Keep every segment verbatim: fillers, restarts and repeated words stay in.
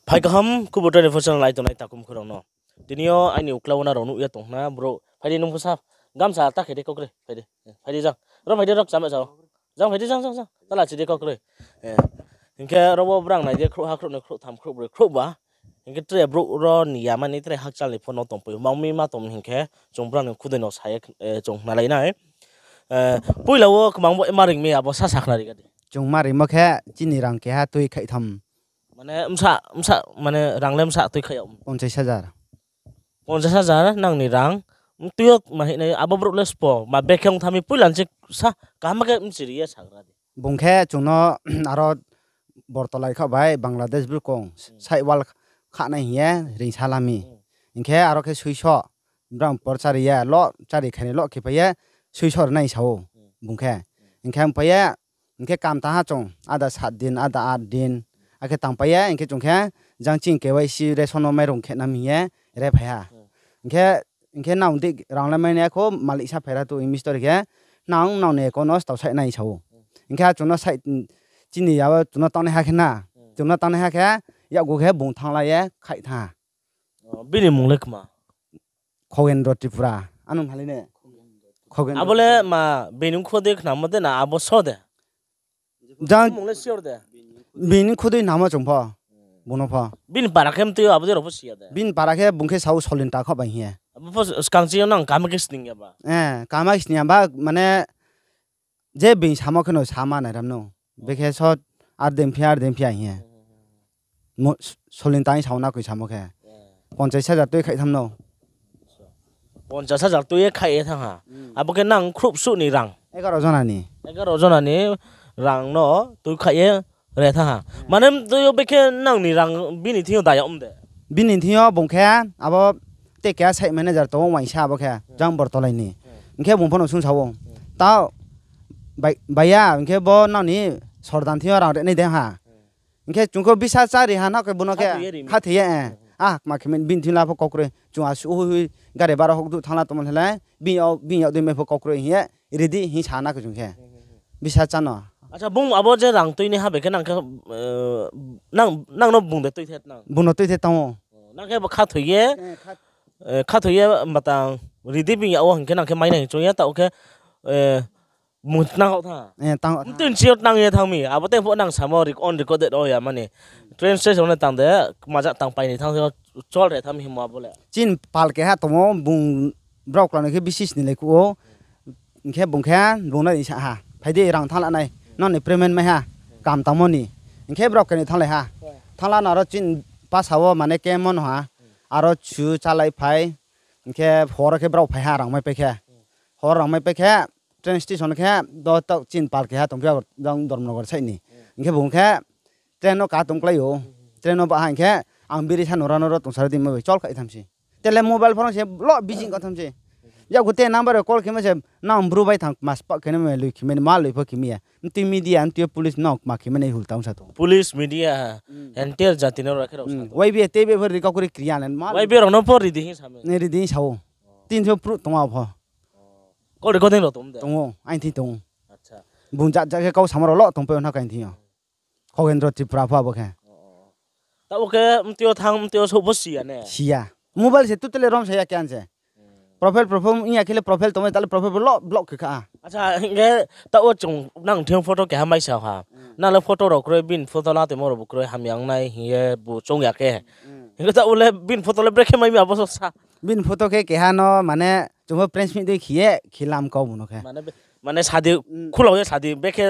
Phai kaham, Kubutai ni phosa nai tongnai takhum khorang no. Tini yo aini uklau wo nrao nuh ye tong khna brouh. Phai di nung pho sa, gamsa ta khe di kau kroi. Phai di. Phai di jang. Ro phai di ro kchama sa. Jang phai di jang, jang, jang. Ta la chi di kau kroi. Hing khe ro wo brang nai di khrouhha, khrouhnoi, khrouhtham, khrouhbroi, khrouhba. Hing khe tre brouh ro ni yama ni tre hakchal ni pho no tongpai ou. Mang mi ma tong hing khe chung brang ni khudei no sa ye, chung khnalai nai. Poila wo kmang bo ma ring mi abo sa sa khnari ka di. Chung ma rimo khe chini rang keha tui khaihtham. Mane bsa, bsa, mane rang le bsa tui khaih yag. Ponchas hajar. Ponchas hajar nang ni rang. Tui yo ma hing nai abo brouh le sbo ma bekhe ong tha mi poila ni se sa kaham khe bchiri ye sagra di. Bung khe chung no aro Bortolai khaoh bai Bangladesh bru kong side wall khahnai hing ye ringsa la mi. Hing khe aro khe suiso, brang por chári ye lo chári khaini lo khe pai ye suiso rinai sa ou bung khe. Hing khe pai ye, hing khe kam tang ha chung, ada sat din, ada at din. Akhe tangpai ye, hing khe chung khe jang ching K Y C ration no mairung khe nam hing ye re phai ha. Hing khe nang di rang le mai nai kho, malik sa phaira tu mistori khe, nang nang ni account no stao saih nai sa ou. Hing khe chung no chini ya wo chung no tangnaiha khe na, chung no tangnaiha khe, yakgu khe bung thanng la ye khaih thanng ha. Bini mung le kma? Khogendro Tripura. Ano mhalai ne? Abo le ma bini khodei khnamo de na abo so de? Jang, bini khodei namo chung pho. Bung no pho. Bini para khe mtui abo de rao pho si ya de? Bini para khe bung khe sa ou Solinta khaoh bai hing ye. Abo pho skang chini yo nang kaham khe sning ya ba? Kaham sning ya ba mane je bini samo khe no sama nai ram no. Bekhe so ar din phi, ar din phi ya hing ye. Solinta hing sa ou na koi samo khe. Ponchas hajar tui khaih tham no. Ponchas hajar tui ye khaih ye thanng ha. Abo khe nang khrouh suh ni rang? Egaro jona ni rang no tui khaih ye re thanng ha. Mane tui yo bekhe nang ni rang bini thing yo da yag m de? Bini thing yo bung khe abo te keha site manager tong ou uaingsa abo khe jang Bortolai ni. Hing khe bung pho no sung sa ou. Tao, bai ya, hing khe bo nang ni sordan thing yo rang rinai de ha. Hing khe chung khe bisa chári ha na khe bung no khe khathoi ye, a, kma khe mi bini thing la pho kau kroi. Chung asuh hui hui gari bara hokduh thanng la tongmo le, bini yag dei mai pho kau kroi hing ye, ri di hing sa na khe chung khe. Bisa chá no. Acha, bung abo je rang tui nai ha bai khe nang khe, nang no bung de tuithe tang? Bung no tuithe tang ou. Nang khe bo khathoi ye, khathoi ye matang ri di bini yag wo hing khe nang khe mai nai hing chung ye taoh khe, bung tnang khaoh tha. Mtui nchi yo tnang ye thanng mi, abo tei pho nang samo on record de ro ya mani. Train station no tang de, kmaja tang pai ni thanng yo chol re tham hingmo abo le. Chini pal keha tong ou, bung brao kla ni khe bisi sni lai kuh ou. Hing khe bung khe bung no sa ha, phai di rang thanng la nai, nang ni payment mai ha, kam tangmo ni. Hing khe brao keni thannglai ha. Thanng la no aro chini pasa wo mane kemo no ha, aro chu chálai phai. Hing khe hor khe brao phai ha rang maipai khe. Hor rang maipai khe, train station khe, do taoh chini pal keha tong phi, jang Dharmanagar side ni. Hing khe bung khe train no ka tong klái ou. Train no ba ha hing khe, ang biri sa nora nora tong sari di mo bai chol khaih tham se. Te le mobile phone se lo busy kha tham se. Yakgu te number call khe ma se, nang bru bai thanng kma spa khe na ma lui khe ma ni ma lui pho khe mi ya. Mtui media, mtui police nang kma khe ma ni hul tang sa tong. Police, media, entire jati no ra khe rao sa tong. Y B A te be pho ri kau kri kriya le ma. Y B A rao no pho ri di hing sa mi. Ri di hing sa ou. Tin so pru tong ou pho. Call recording rao tong de? Tong ou, aini thing tong ou. Bung jat jat khe kau samo rao lo tongpai ou na kaini thing yo. Khogendro Tripura pho abo khe. Taoh khe mtui yo thanng, mtui yo souh pho si ya ne? Si ya. Mobile se totally rom sa ya khe ang se. Profile, profile ong ya khe le profile tongmai, taoh le profile bo lo block khe kha. Acha, hing khe taoh wo chung nang thing yo photo keha mai sa ha. Nang le photo rao kroi, bini photo la toimo rao bu kroi, hamya ong nai hing ye bu choung ya khe. Hing khe taoh wo le bini photo le brekhe mai mi abo so sa. Bini photo khe keha no mane chung pho press meet dei khe ye khe lam kau bung no khe. Mane sadi khulao ye sadi bekhe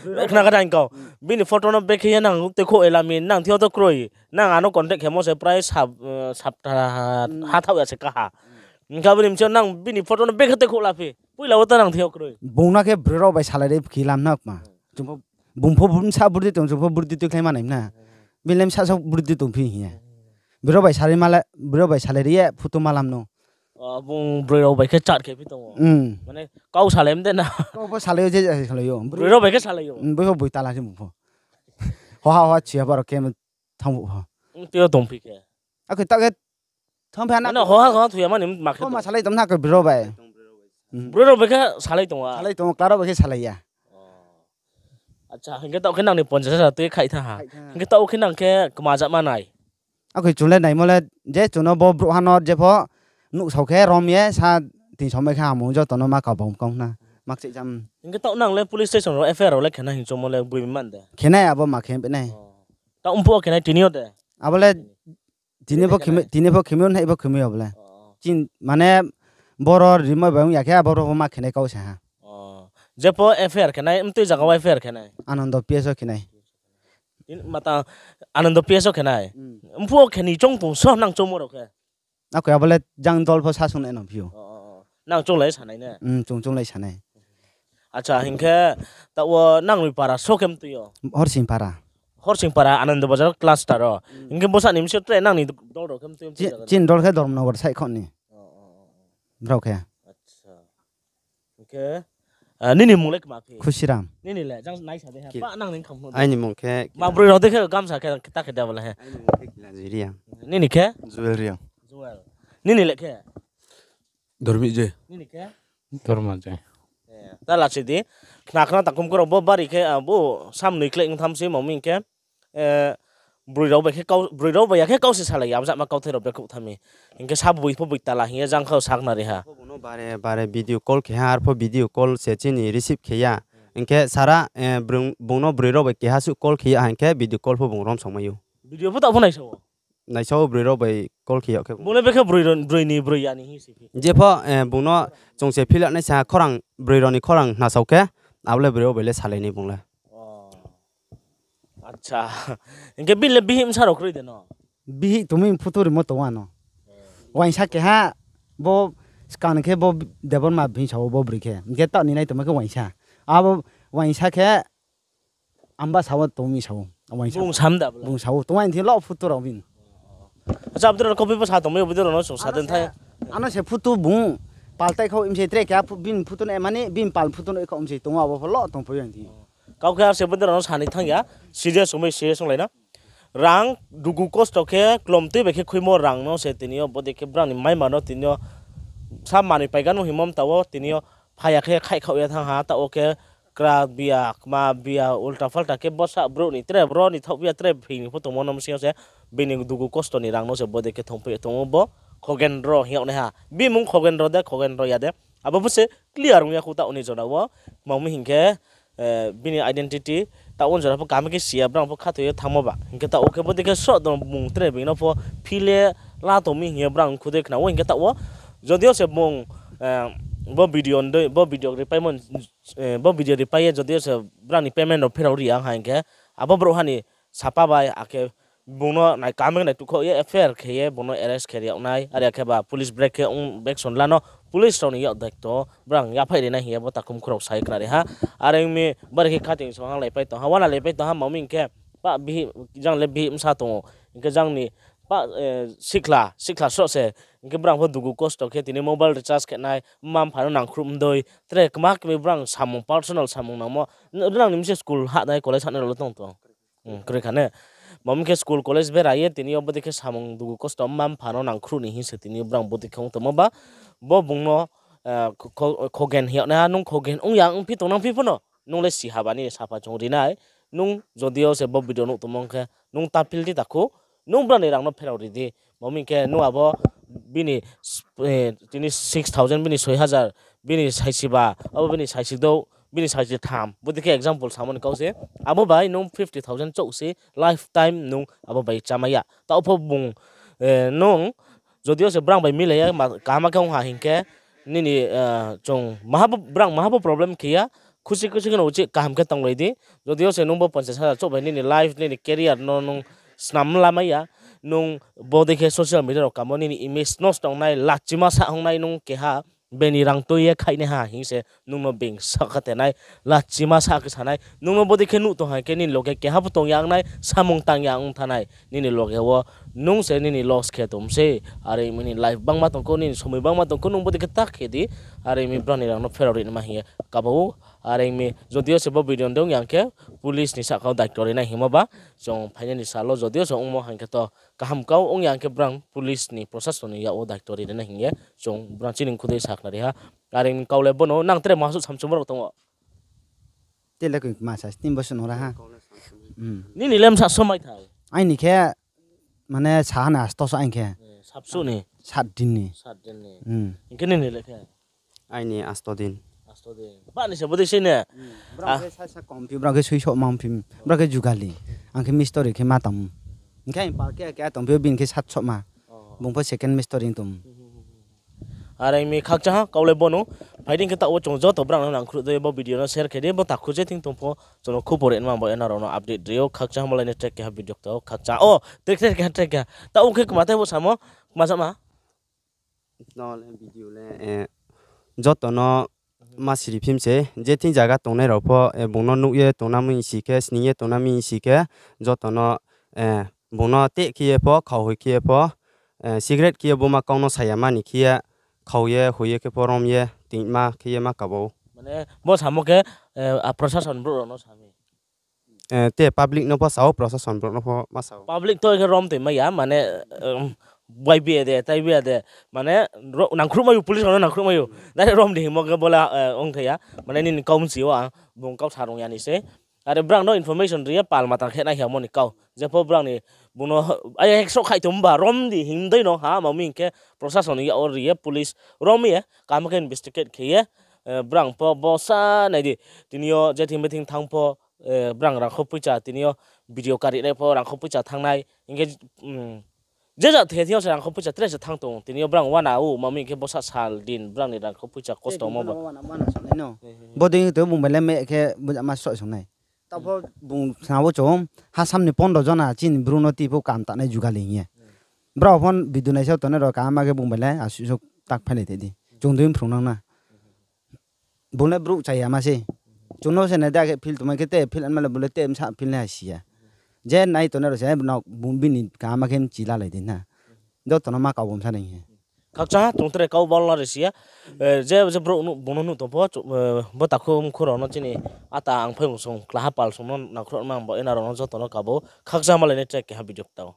khna kha daing kau. Bini photo no bekhe ye nang tuikhouh ye la mi, nang thing yo to kroi. Nang ano contact khemo se prai sap, sapta ha thaoh ya se kaha. Hing khe abo ni bsing yo nang bini photo no bekhe tuikhouh la phi. Poila wo to nang thing yo kroi. Bung no khe broi rao bai salai ri khe lam na kma. Bung pho bsa burdi tong, chung pho burdi tuikhlai ma nai na. Bini le bsa so burdi tong phi hing ye. Broi rao bai salai ri ye photo ma lam no. Bung broi rao bai khe chat khe phi tong ou. Mane kau salai mde na. Kau pho salai ou, je salai ou. Broi rao bai khe salai ou. Boi pho boi tala se bung pho. Hoha hoha chiya baro khe thanng bu pho. Tui yo tong phi khe. Akhe taoh khe thanng phi ha na. Mane hoha hoha thuya mani ma khe ma salai tong na khe broi rao bai. Broi rao bai khe salai tong ou. Salai tong ou, kla rao bai khe salai ya. Acha, hing khe taoh khe nang ni ponchas hajar tui khaih thanng ha. Hing khe taoh khe nang khe kmaja ma nai. Akhe chung le naimo le, je chung no bo brouhha no jepho nuhsao khe rom ye sa ting somai khe hamung joto no ma kau bom kau na. Makchih jam. Hing khe taoh nang le police station rao F I R rao le khe nai hing choungmo le boi man de. Khe nai abo ma khe nai. Taoh mphuh wo khe nai tini yo de. Abo le tini pho khemi, tini pho khemi o, nai pho khemi o bo le. Chin, mane, boro rimo bai ong ya khe, abo rao pho ma khe nai kau se ha. Jepho F I R khe nai, mtui zaga wo F I R khe nai. Anando P S o khe nai. Mata Anando P S o khe nai. Mphuh wo khe ni choung tong so nang choungmo rao khe. Akhe abo le jang dol pho sasung nai no phi ou. Nang chounglai sanai ne? Chung chounglai sanai. Acha, hing khe taoh wo nang ni para so khe mtui yo? Horsing para. Horsing para Anando Bazar cluster o. Hing khe bsa ni msi tre nang ni dol rao khe mtui yo? Chini dol khe Dharmanagar side kho ni. Brao khe. Hing khe, nini mung le kma phi? Khusiram. Nini le jang naisa de ha. Aini mung khe ma broi rao de khe gamsa khe ta khe da bole he. Nini khe? Joel Reang. Nini le khe? Dormit je. Nini khe? Dorma je. Ta lachi di. Khna khna takhum khorok bo bari khe, bo samnoi klei ong tham se mami hing khe, broi rao bai ya khe kau se salai ya, abzama kauthai rao brekhuh tha mi. Hing khe sa boi pho boi tala hing ye jang kha o sakhnari ha. Bung no bare bare video call khe ha, arpho video call se chini receive khe ya. Hing khe sara, bung no broi rao bai keha suh call khe ya ha, hing khe video call pho bung romsong mai ou. Video pho taoh pho naisa ou? Naisa ou, broi rao bai call khe yag khe. Bung le bekhe broi ni broi ya ni hing se phi? Jepho, bung no chung se phila nai sa khorang, broi rao ni khorang hnasao khe, abo le broi rao bai le salai nai bung le. Acha. Hing khe bini le bihih bsa rao kroi de no? Bihih tongmi photo rimo tong ano. Uaingsa keha, bo skang khe bo Debbarma bini sa ou bo broi khe. Hing khe taoh ni nai tongma khe uaingsa. Abo uaingsa khe Ambasa wo tong mi sa ou. Bung sa ou, tong ai thing lo photo rao bini. Acha, abdei rao no kopi pho sa tongmai ou, abdei rao no chung sa den thai. Ano se photo bung paltai kha ou mse tre khe, bini photo no mani, bini pal photo no kha ou mse tong ou, abo pho lo tongpai ou thing. Kau khe ar se abdei rao no sa ni thanng ya, serious ongmai serious onglai na. Rang dugu kosto khe klomtui bai khe khuimo rang no se tini yo bodei khe brang ni maima no tini yo sa manoi paiga no hingmo mta wo tini yo phai ya khe khaihkhaoh ye thanng ha, taoh wo khe kra bia, kma bia, ulta phalta khe bsa brouh ni tre bro ni thaoh bia tre phing ni pho tongmo no bsing yo se bini dugu kosto ni rang no se bodei khe thongpai ye tong ou bo Khogendro hing yag nai ha. Bini mung Khogendro de, Khogendro ya de, abo pho se clear ong ya khou taoh ni jora wo. Tma hing khe, bini identity taoh wo jora pho kaham khe si ya, brang pho khathoi ye thanngmo ba. Hing khe taoh wo khe bodei khe sroh tong mung tre bini no pho phil ye la tong mi hing ye brang khudei khna ou. Hing khe taoh wo jodi yo se bung, bo video, bo video ripaimo, bo video ripai ye jodi yo se brang ni payment rao pherao ri ya ha hing khe, abo brouhha ni sapa bai akhe bung no nai kaham khe nai tukhaoh ye F I R khe ye bung no arrest khe ri yag nai, are ya khe ba police break khe ong, action la no police rao ni yak daito brang yaphaih ri nai hing ye bo takhum khorok sa ye khnari ha. Are ong mi bari khe khating song ha laipai tong ha, wana laipai tong ha, mami hing khe pa bihih, jang le bihih bsa tong ou, hing khe jang ni pa, sikhla, sikhla sroh se, hing khe brang pho dugu kosto khe tini mobile recharge khe nai, mma mpha no nangkhruh mdei, tre kma kmi brang samung, personal samung nangmo, rang ni mse school hahnai, college hahnai rao le tong tong. Kroi kha ne. Mami khe school college bera ye tini yo bodei khe samung dugu kosto mma mpha no nangkhruh ni hing se tini yo brang bodei khe ong tongmo ba. Bo bung no, Khogen hing yag nai ha, nung Khogen ong ya ongphi tongnang phi pho no, nung le si ha ba ni sapa chung ri nai. Nung jodi yo se bo video nuh tongmo ong khe, nung ta phil di takhu, nung brang ni rang no pherao ri di. Mami khe nung abo bini, tini six thousand, bini soi hajar, bini saisi ba, abo bini saisi douh, bini saisi tham, bodei khe example samo ni kau se. Abo bai nung fifty thousand chouh se, lifetime nung abo bai chámai ya. Taoh pho bung, nung jodi yo se brang bai milai ya, kaham khe ong ha hing khe, nini, chung, brang maha bo problem khe ya, khusi khusi khe no uchih kaham khe tonglai di. Jodi yo se nung bo ponchas hajar chouh bai nini life, nini career no nung snam lamai ya, nung bodei khe social media rao kamo nini image nosto ong nai, lachima sa ong nai nung keha, bini rang tui ye khaihnaiha hing se nung no being sakha tenai, lachima sa khe sanai, nung no bodei khe nuh tong ha khe nini loge keha pho tong ya ong nai, samung tang ya ong thanai, nini loge wo nung se nini loss khe tong se, are mi ni life bangma tong khou, nini somoi bangma tong khou, nung bodei khe ta khe di, are mi brang ni rang no pherao ri nima hing ye kaba ou, are mi jodi yo se bo video no de ong ya khe police ni sahka wo daito ri nai hingmo ba, chung phainai ni sal wo jodi yo se ongmo hing khe to kaham kau ong ya khe brang police ni prosason ni yak wo daito ri nai hing ye chung brang chini khudei sakhnari ha. Are mi kau le bo no nang tre maha suh samchungmo rao tong ou. Tei le koi ma sa, tin boso no ra ha. Nini le bsa somai thai? Aini khe mane saha ni asto so aing khe. Sapsuh ni? Sat din ni. Hing khe nini le khe? Aini asto din. Ba ni se bodei sei ne? Brang khe sa sa kom phi, brang khe soi soh ma phi, brang khe jugali. Ang khe mistori khe ma tang. Hing khe aing pal khe khe tong phi, bini khe sat soh ma. Bung pho second mistori tong. Are mi khakchang ha, kau le bo no. Phai di hing khe taoh wo chung joto brang no nangkhruh dei bo video no share khe di, bo takhu je thing tong pho, chung no khupor ri nma bo ena rao no update ri ou, khakchang ha malai ni track keha video kta ou, khakchang ha, o, track, track keha, track keha. Taoh wo khe kma tei bo samo, kma sama. No le video le, joto no ma siri phim se, je thing zaga tongnai rao pho, bung no nuh ye tongnamoi si khe, sning ye tongnamoi si khe, joto no, bung no teh khe ye pho, khau hoi khe ye pho, secret khe ye bo ma kau no sa ya mani khe ye, khau ye, hoi ye khe pho rom ye, tingma khe ye ma kabo. Mane, bo samo khe, a prosason brouh rao no sa mi. Te public no pho sa ou, prosason brouh no pho ma sa ou. Public to khe rom toi mai ya, mane, bai bi ya de, tai bi ya de, mane, nangkhruh mai ou, police rao no nangkhruh mai ou. Direct rom di hingmo khe bo le, ong thai ya, mane nini kau mchi ou ang, bung kau sa rung ya ni se. Are brang no information ri ye pal matang khe nai hingmo ni kau. Je pho brang ni bung no, ai, heksoh khai tong ba, rom di hing dei no ha, ma mi hing khe prosason ni yak wo ri ye police rom ye, kaham khe investigate khe ye, brang pho bo sa nai di, tini yo je thing bething thanng pho, brang rangkho poicha tini yo video kari nai pho rangkho poicha thanng nai, hing khe, je ja the thing yo se rangkho poicha tre se thanng tong, tini yo brang uana ou, ma mi hing khe bosa sal din brang ni rangkho poicha kosto mo ba. Bodei to bung bai le me khe bujama soh song nai. Taoh pho bung khna wo chung, ha sam ni pondro jona chini bru no tui pho kam tanai jugali hing ye. Brao pho video naisao tongnai rao kaham khe bung bai le asuh so tak phailai thai di. Chung dui phrung nang na. Bung le brouh chaya ma sei. Chung no se nai da khe feel tongmai khe te feel ma le bung le te bsa feel nai ha si ya. Je nai tongnai rao se, bini kaham khe mchi lalai di na. Joto no ma kau bo bsa nai hing ye. Khakchang ha, chung tre kau bal na ri si ya. Je, je brouh bung no nuh tong pho, bo takhu mkhu rao no chini ata ang phaiyong song, klaha pal song no nangkhruh ma bo ena rao no joto no kabo. Khakchang ha malai ni track keha video kta ou.